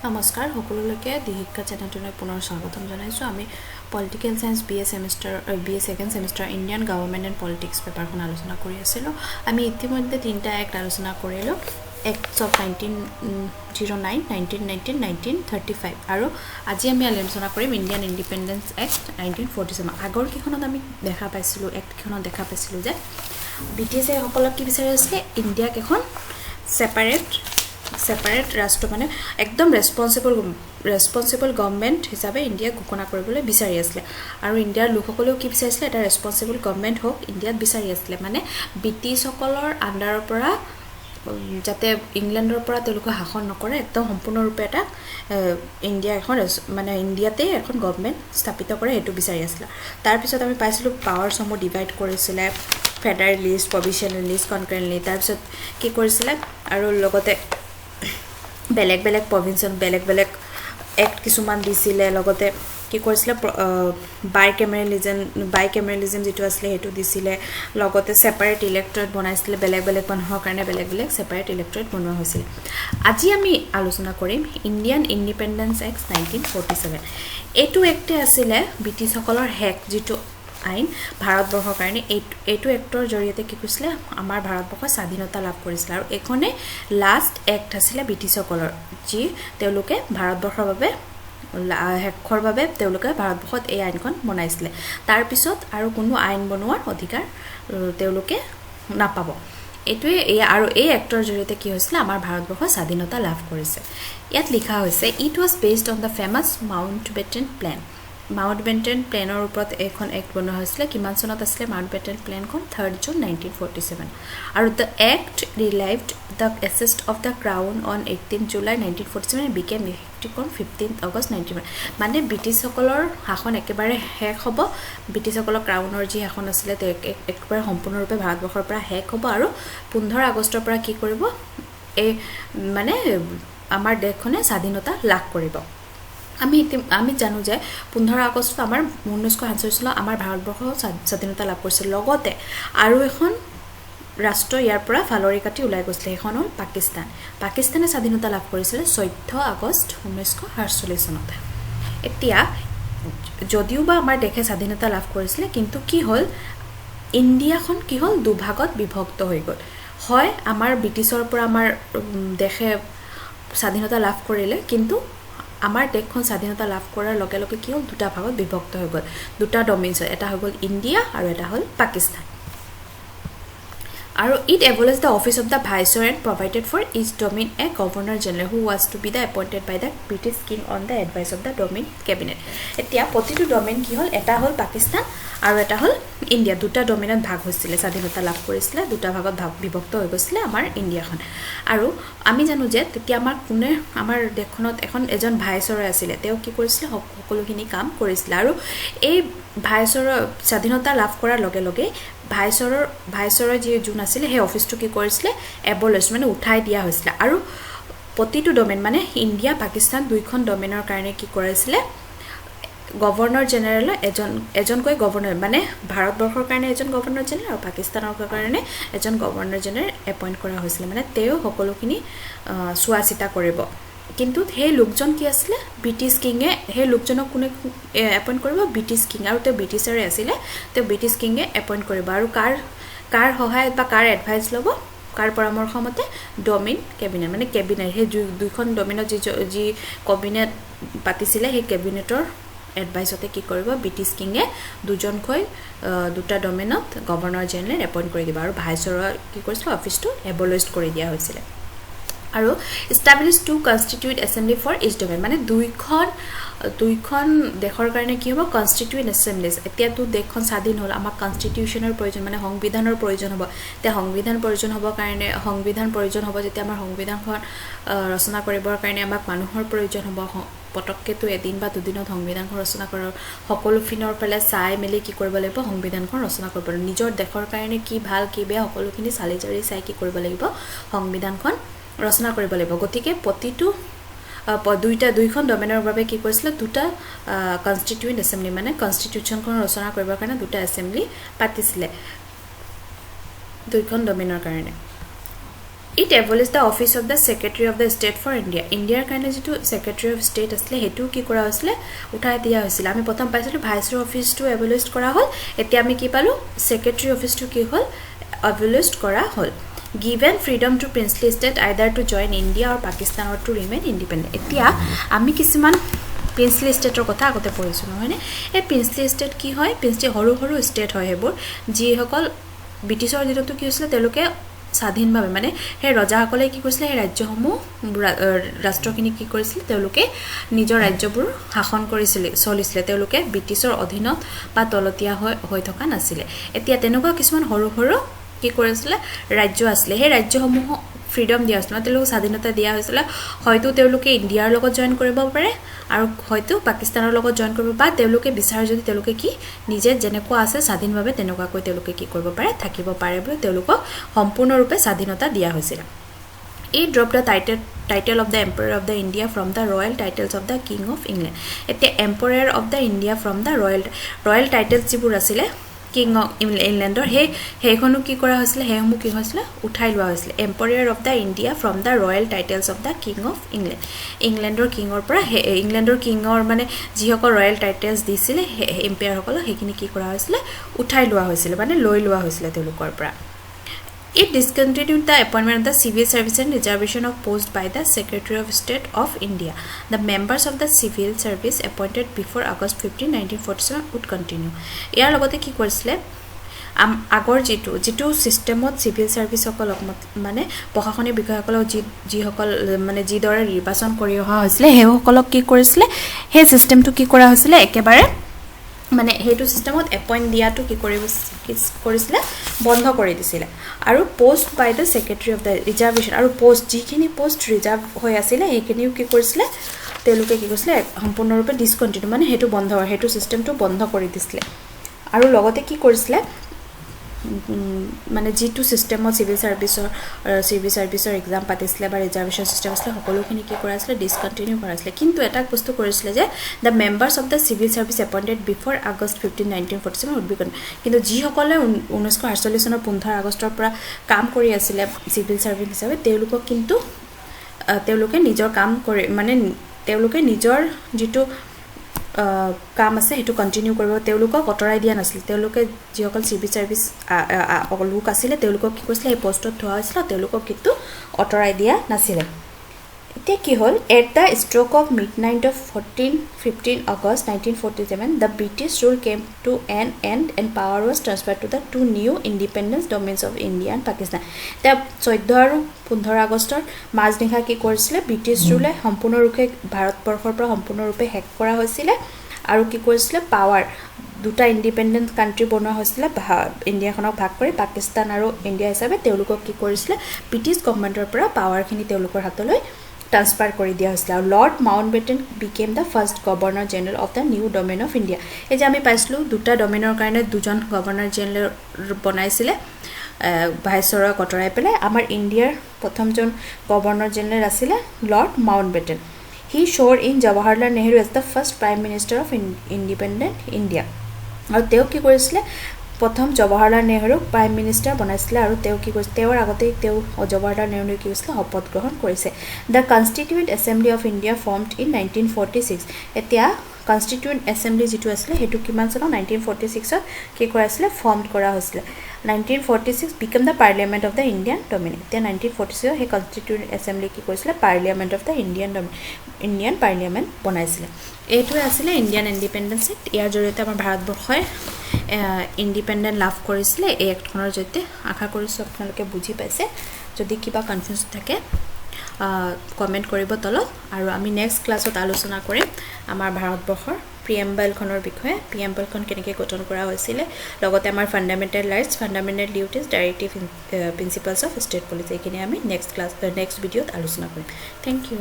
নমস্কাৰ সকলোলৈকে, দি শিক্ষা চেনেলটোলৈ পুনৰ স্বাগতম জনাইছোঁ। আমি political science B A semester, B A second semester Indian government and politics পেপাৰখন আলোচনা কৰি আছিলোঁ। আমি ইতিমধ্যে তিনিটা এক্ট আলোচনা কৰিলোঁ, Acts of 1909, 1919, 1935 আৰু আজি আমি আলোচনা কৰিম Indian Independence Act 1947। আগৰ কেইখনত আমি দেখা পাইছিলোঁ, এক্টকেইখনত দেখা পাইছিলোঁ যে ব্ৰিটিছেসকলক কি বিচাৰি আছিলে? ইণ্ডিয়াক এখন ছেপাৰেট ৰাষ্ট্ৰ, মানে একদম ৰেচপনচিবল গভমেণ্ট হিচাপে ইণ্ডিয়াক ঘোষণা কৰিবলৈ বিচাৰি আছিলে। আৰু ইণ্ডিয়াৰ লোকসকলেও কি বিচাৰিছিলে? এটা ৰেচপনচিবল গভমেণ্ট হওক ইণ্ডিয়াত বিচাৰি আছিলে। মানে ব্ৰিটিছসকলৰ আণ্ডাৰৰ পৰা যাতে, ইংলেণ্ডৰ পৰা তেওঁলোকে শাসন নকৰে, একদম সম্পূৰ্ণৰূপে এটা ইণ্ডিয়া এখন, মানে ইণ্ডিয়াতেই এখন গভমেণ্ট স্থাপিত কৰে, সেইটো বিচাৰি আছিলে। তাৰপিছত আমি পাইছিলোঁ পাৱাৰসমূহ ডিভাইড কৰিছিলে, federal list, provincial list, concurrent list। তাৰপিছত কি কৰিছিলে? আৰু লগতে বেলেগ বেলেগ প্ৰভিঞ্চত বেলেগ বেলেগ এক্ট কিছুমান দিছিলে। লগতে কি কৰিছিলে? বাই কেমেৰেলিজম যিটো আছিলে, সেইটো দিছিলে। লগতে ছেপাৰেট ইলেক্টৰেট বনাইছিলে, বেলেগ বেলেগ মানুহৰ কাৰণে বেলেগ বেলেগ ছেপাৰেট ইলেক্টৰেট বনোৱা হৈছিলে। আজি আমি আলোচনা কৰিম Indian Independence Act 1947। এইটো এক্টে আছিলে ব্ৰিটিছসকলৰ শেষ যিটো আইন ভাৰতবৰ্ষৰ কাৰণে। এইটো এক্টৰ জৰিয়তে কি কৰিছিলে? আমাৰ ভাৰতবৰ্ষৰ স্বাধীনতা লাভ কৰিছিলে আৰু এইখনেই লাষ্ট এক্ট আছিলে ব্ৰিটিছসকলৰ, যি তেওঁলোকে ভাৰতবৰ্ষৰ বাবে, শেষৰ বাবে তেওঁলোকে ভাৰতবৰ্ষত এই আইনখন বনাইছিলে। তাৰপিছত আৰু কোনো আইন বনোৱাৰ অধিকাৰ তেওঁলোকে নাপাব। এইটোৱে এই আৰু এই এক্টৰ জৰিয়তে কি হৈছিলে? আমাৰ ভাৰতবৰ্ষৰ স্বাধীনতা লাভ কৰিছে। ইয়াত লিখা হৈছে, it was based on the famous Mountbatten Plan। Mount বেটেন প্লেনৰ ওপৰত এইখন এক্ট বনোৱা হৈছিলে। কিমান চনত আছিলে মাউণ্ট বেটেন প্লেনখন? 3rd June 1947। আৰু the act relieved the assets of the crown on 18 July 1947, became effective on 15 August 19। মানে ব্ৰিটিছসকলৰ শাসন একেবাৰে শেষ হ'ব, ব্ৰিটিছসকলৰ ক্ৰাউনৰ যি শাসন আছিলে একেবাৰে সম্পূৰ্ণৰূপে ভাৰতবৰ্ষৰ পৰা শেষ হ'ব আৰু 15 আগষ্টৰ পৰা কি কৰিব? এই মানে আমাৰ দেশখনে স্বাধীনতা লাভ কৰিব। আমি জানো যে 15 আগষ্ট আমাৰ 1947 চনত আমাৰ ভাৰতবৰ্ষ স্বাধীনতা লাভ কৰিছিল। লগতে আৰু এখন ৰাষ্ট্ৰ ইয়াৰ পৰা ফালৰি কাটি ওলাই গৈছিলে, সেইখন হ'ল পাকিস্তান। পাকিস্তানে স্বাধীনতা লাভ কৰিছিলে 14 আগষ্ট 1947 চনত। এতিয়া যদিও বা আমাৰ দেশে স্বাধীনতা লাভ কৰিছিলে, কিন্তু কি হ'ল? ইণ্ডিয়াখন কি হ'ল? দুভাগত বিভক্ত হৈ গ'ল। হয়, আমাৰ ব্ৰিটিছৰ পৰা আমাৰ দেশে স্বাধীনতা লাভ কৰিলে, কিন্তু আমাৰ দেশখন স্বাধীনতা লাভ কৰাৰ লগে লগে কি হ'ল? দুটা ভাগত বিভক্ত হৈ গ'ল, দুটা ডমিনছ, এটা হৈ গ'ল ইণ্ডিয়া আৰু এটা হ'ল পাকিস্তান। আৰু it abolish the office of the viceroy and provided for each dominion a governor general who was to be the appointed by the British king on the advice of the dominion cabinet। এতিয়া প্ৰতিটো dominion কি হ'ল? এটা হ'ল পাকিস্তান আৰু এটা হ'ল India. দুটা ডমিনিয়নত ভাগ হৈছিলে, স্বাধীনতা লাভ কৰিছিলে, দুটা ভাগত ভাগ বিভক্ত হৈ গৈছিলে আমাৰ ইণ্ডিয়াখন। আৰু আমি জানো যে তেতিয়া আমাৰ কোনে, আমাৰ দেশখনত এজন ভাইচৰয় আছিলে। তেওঁ কি কৰিছিলে? সকলোখিনি কাম কৰিছিলে। আৰু এই ভাইচৰৰ স্বাধীনতা লাভ কৰাৰ লগে লগে ভাইচৰৰ যি যোন আছিলে, সেই অফিচটো কি কৰিছিলে? এবলিছ, মানে উঠাই দিয়া হৈছিলে। আৰু প্ৰতিটো ডমেইন, মানে ইণ্ডিয়া পাকিস্তান দুইখন ডমেইনৰ কাৰণে কি কৰাইছিলে? গভৰ্ণৰ জেনেৰেলৰ এজন এজনকৈ গভৰ্ণৰ, মানে ভাৰতবৰ্ষৰ কাৰণে এজন গভৰ্ণৰ জেনেৰেল আৰু পাকিস্তানৰ কাৰণে এজন গভৰ্ণৰ জেনেৰেল এপইণ্ট কৰা হৈছিলে। মানে তেওঁ সকলোখিনি চোৱা চিতা কৰিব। কিন্তু সেই লোকজন কি আছিলে? ব্ৰিটিছ কিঙে, সেই লোকজনক কোনে এপইণ্ট কৰিব? British king. আৰু তেওঁ ব্ৰিটিছৰে আছিলে, তেওঁ ব্ৰিটিছ কিঙে এপইণ্ট কৰিব। আৰু কাৰ কাৰ সহায়ত বা কাৰ এডভাইচ ল'ব, কাৰ পৰামৰ্শ মতে? ডমিনিয়ন কেবিনেট, মানে কেবিনেট, সেই দুইখন ডমিনিয়নত যি যি কেবিনেট পাতিছিলে, সেই কেবিনেটৰ এডভাইচতে কি কৰিব? ব্ৰিটিছ কিঙে দুজনকৈ দুটা ডমেইনত গভৰ্ণৰ জেনেৰেল এপইণ্ট কৰি দিব। আৰু ভাইচৰৰ কি কৰিছিলে? অফিচটো এবলিছ কৰি দিয়া হৈছিলে। আৰু establish two constituent assembly for each domain, মানে দুইখন দুইখন দেশৰ কাৰণে কি হ'ব? কনষ্টিটিউৱেণ্ট এছেম্বলিজ। এতিয়াতো দেশখন স্বাধীন হ'ল, আমাক কনষ্টিটিউশ্যনৰ প্ৰয়োজন, মানে সংবিধানৰ প্ৰয়োজন হ'ব। এতিয়া সংবিধান প্ৰয়োজন হ'বৰ কাৰণে, সংবিধান প্ৰয়োজন হ'ব যেতিয়া আমাৰ সংবিধানখন ৰচনা কৰিবৰ কাৰণে আমাক মানুহৰ প্ৰয়োজন হ'ব। পটককৈতো এদিন বা দুদিনত সংবিধানখন ৰচনা কৰাৰ, সকলো ফিনৰ পেলাই চাই মেলি কি কৰিব লাগিব? সংবিধানখন ৰচনা কৰিব লাগিব। নিজৰ দেশৰ কাৰণে কি ভাল, কি বেয়া, সকলোখিনি চালি জাৰি চাই কি কৰিব লাগিব? সংবিধানখন ৰচনা কৰিব লাগিব। গতিকে প্ৰতিটো দুইটা দুইখন ডমেনৰ বাবে কি কৰিছিলে? দুটা কনষ্টিটিউৱেণ্ট এছেম্বলি, মানে কনষ্টিটিউশ্যনখন ৰচনা কৰিবৰ কাৰণে দুটা এছেম্বলি পাতিছিলে দুইখন ডমেনৰ কাৰণে। It abolish the office of the Secretary of the State for India. ইণ্ডিয়াৰ কাৰণে যিটো ছেক্ৰেটাৰী অফ ষ্টেট আছিলে, সেইটোও কি কৰা হৈছিলে? উঠাই দিয়া হৈছিলে। আমি প্ৰথম পাইছিলোঁ ভাইচৰয় অফিচটো এবলিছ কৰা হ'ল। এতিয়া আমি কি পালোঁ? ছেক্ৰেটাৰী অফিচটো কি হ'ল? এবলিছ কৰা হ'ল। Given freedom to princely state either to join India or Pakistan or to remain independent. এতিয়া আমি কিছুমান প্ৰিন্সলি ষ্টেটৰ কথা আগতে পঢ়িছোঁ, নহয়নে? এই প্ৰিন্সলি ষ্টেট কি হয়? প্ৰিন্সলি সৰু সৰু ষ্টেট হয় সেইবোৰ, যিসকল ব্ৰিটিছৰ দিনতো কি হৈছিলে, তেওঁলোকে স্বাধীনভাৱে, মানে সেই ৰজাসকলে কি কৰিছিলে, সেই ৰাজ্যসমূহ, ৰাষ্ট্ৰখিনি কি কৰিছিলে, তেওঁলোকে নিজৰ ৰাজ্যবোৰ শাসন কৰিছিলে, চলিছিলে। তেওঁলোকে ব্ৰিটিছৰ অধীনত বা তলতীয়া হৈ থকা নাছিলে। এতিয়া তেনেকুৱা কিছুমান সৰু সৰু কি কৰিছিলে, ৰাজ্য আছিলে। সেই ৰাজ্যসমূহক ফ্ৰীডম দিয়া হৈছিলে, তেওঁলোকক স্বাধীনতা দিয়া হৈছিলে। হয়তো তেওঁলোকে ইণ্ডিয়াৰ লগত জইন কৰিব পাৰে আৰু হয়তো পাকিস্তানৰ লগত জইন কৰিব, বা তেওঁলোকে বিচাৰে যদি তেওঁলোকে কি নিজে যেনেকুৱা আছে স্বাধীনভাৱে তেনেকুৱাকৈ তেওঁলোকে কি কৰিব পাৰে, থাকিব পাৰে বুলি তেওঁলোকক সম্পূৰ্ণৰূপে স্বাধীনতা দিয়া হৈছিলে। It drop the title of the Emperor of the India from the royal titles of the King of England. এতিয়া Emperor of the India from the royal titles যিবোৰ আছিলে কিং অফ ইংলেণ্ডৰ, সেইখনো কি কৰা হৈছিলে? সেইসমূহ কি হৈছিলে? উঠাই লোৱা হৈছিলে। Emperor of the India from the royal titles of the King of England. ইংলেণ্ডৰ কিঙৰ পৰা, সেই ইংলেণ্ডৰ কিঙৰ মানে যিসকল ৰয়েল টাইটেলছ দিছিলে সেই এম্পায়াৰসকলক, সেইখিনি কি কৰা হৈছিলে? উঠাই লোৱা হৈছিলে, মানে লৈ লোৱা হৈছিলে তেওঁলোকৰ পৰা। It discontinued the appointment of the civil service and reservation of post by the Secretary of State of India. The members of the civil service appointed before August 15, 1947 would continue. ইয়াৰ লগতে কি কৰিছিলে? আগৰ যিটো ছিষ্টেমত চিভিল ছাৰ্ভিচসকলক, মানে প্ৰশাসনিক বিষয়াসকলক যিসকল মানে যিদৰে নিৰ্বাচন কৰি অহা হৈছিলে, সেইসকলক কি কৰিছিলে, সেই ছিষ্টেমটো কি কৰা হৈছিলে একেবাৰে, মানে সেইটো ছিষ্টেমত এপইণ্ট দিয়াটো কি কৰিছিলে? বন্ধ কৰি দিছিলে। আৰু post by the Secretary of the reservation আৰু পষ্ট, যিখিনি পষ্ট ৰিজাৰ্ভ হৈ আছিলে, সেইখিনিও কি কৰিছিলে তেওঁলোকে? কি কৰিছিলে? সম্পূৰ্ণৰূপে ডিছকণ্টিনিউ, মানে সেইটো বন্ধ, সেইটো ছিষ্টেমটো বন্ধ কৰি দিছিলে। আৰু লগতে কি কৰিছিলে, মানে যিটো ছিষ্টেমত চিভিল ছাৰ্ভিচৰ এক্সাম পাতিছিলে বা ৰিজাৰ্ভেশ্যন ছিষ্টেম আছিলে, সকলোখিনি কি কৰা আছিলে? ডিছকণ্টিনিউ কৰা আছিলে। কিন্তু এটা বস্তু কৰিছিলে যে the members of the civil service appointed before August 15, 1947 would be. কিন্তু যিসকলে 1948 চনৰ 15 আগষ্টৰ পৰা কাম কৰি আছিলে চিভিল ছাৰ্ভিচ হিচাপে, তেওঁলোকক কিন্তু তেওঁলোকে নিজৰ কাম কৰি, মানে তেওঁলোকে নিজৰ যিটো কাম আছে সেইটো কণ্টিনিউ কৰিব, তেওঁলোকক আঁতৰাই দিয়া নাছিল। তেওঁলোকে যিসকল চিভিল ছাৰ্ভিচ লোক আছিলে, তেওঁলোকক কি কৰিছিলে? সেই পষ্টত থোৱা হৈছিলে, তেওঁলোকক কিন্তু আঁতৰাই দিয়া নাছিলে। এতিয়া কি হ'ল? At the stroke of midnight of 14, 15 August 1947, the British rule came to an end and power was transfer to the two new independence domains of India and Pakistan. এতিয়া 14 আৰু 15 আগষ্টৰ মাজনিশা কি কৰিছিলে? ব্ৰিটিছ ৰুলে সম্পূৰ্ণৰূপে ভাৰতবৰ্ষৰ পৰা সম্পূৰ্ণৰূপে শেষ কৰা হৈছিলে। আৰু কি কৰিছিলে? পাৱাৰ দুটা ইণ্ডিপেণ্ডেণ্ট কাণ্ট্ৰি বনোৱা হৈছিলে, ইণ্ডিয়াখনক ভাগ কৰি পাকিস্তান আৰু ইণ্ডিয়া হিচাপে। তেওঁলোকক কি কৰিছিলে? ব্ৰিটিছ গভমেণ্টৰ পৰা পাৱাৰখিনি তেওঁলোকৰ হাতলৈ ট্ৰান্সফাৰ কৰি দিয়া হৈছিলে। আৰু Lord Mountbatten became the first Governor General of the new domain of India. এই যে আমি পাইছিলোঁ, দুটা ডমেইনৰ কাৰণে দুজন গভৰ্ণৰ জেনেৰেল বনাইছিলে ভাইচৰয়ক আঁতৰাই পেলাই। আমাৰ ইণ্ডিয়াৰ প্ৰথমজন গভৰ্ণৰ জেনেৰেল আছিলে lord mount বেটেন। He swore in Jawaharlal Nehru as the first Prime Minister of independent India. আৰু তেওঁ কি কৰিছিলে? প্ৰথম জৱাহৰলাল নেহৰুক প্ৰাইম মিনিষ্টাৰ বনাইছিলে। আৰু তেওঁ কি কৰিছিলে? তেওঁৰ আগতেই তেওঁ জৱাহৰলাল নেহৰুৱে কি কৰিছিলে? শপত গ্ৰহণ কৰিছে। The Constituent Assembly of India formed in 1946. এতিয়া কনষ্টিটিউৱেণ্ট এছেম্বলি যিটো আছিলে, সেইটো কিমান চনত? 1946ত কি কৰাইছিলে? ফৰ্ম কৰা হৈছিলে। 1946 become the Parliament of the Indian domain. এতিয়া 1946ত সেই কনষ্টিটিউৱেণ্ট এছেম্বলি কি কৰিছিলে? Parliament of the Indian domain, Indian Parliament বনাইছিলে। এইটোৱে আছিলে ইণ্ডিয়ান ইণ্ডিপেণ্ডেঞ্চ এক্ট। ইয়াৰ জৰিয়তে আমাৰ ভাৰতবৰ্ষই ইণ্ডিপেণ্ডেণ্ট লাভ কৰিছিলে এই এক্টখনৰ জৰিয়তে। আশা কৰিছোঁ আপোনালোকে বুজি পাইছে। যদি কিবা কনফিউজ থাকে, কমেণ্ট কৰিব তলত। আৰু আমি নেক্সট ক্লাছত আলোচনা কৰিম আমাৰ ভাৰতবৰ্ষৰ প্ৰিএম্বলখনৰ বিষয়ে, প্ৰিএম্বলখন কেনেকৈ গঠন কৰা হৈছিলে, লগতে আমাৰ fundamental rights, fundamental duties, directive principles of state policy, এইখিনি আমি নেক্সট ক্লাছ, নেক্সট ভিডিঅ'ত আলোচনা কৰিম। Thank you.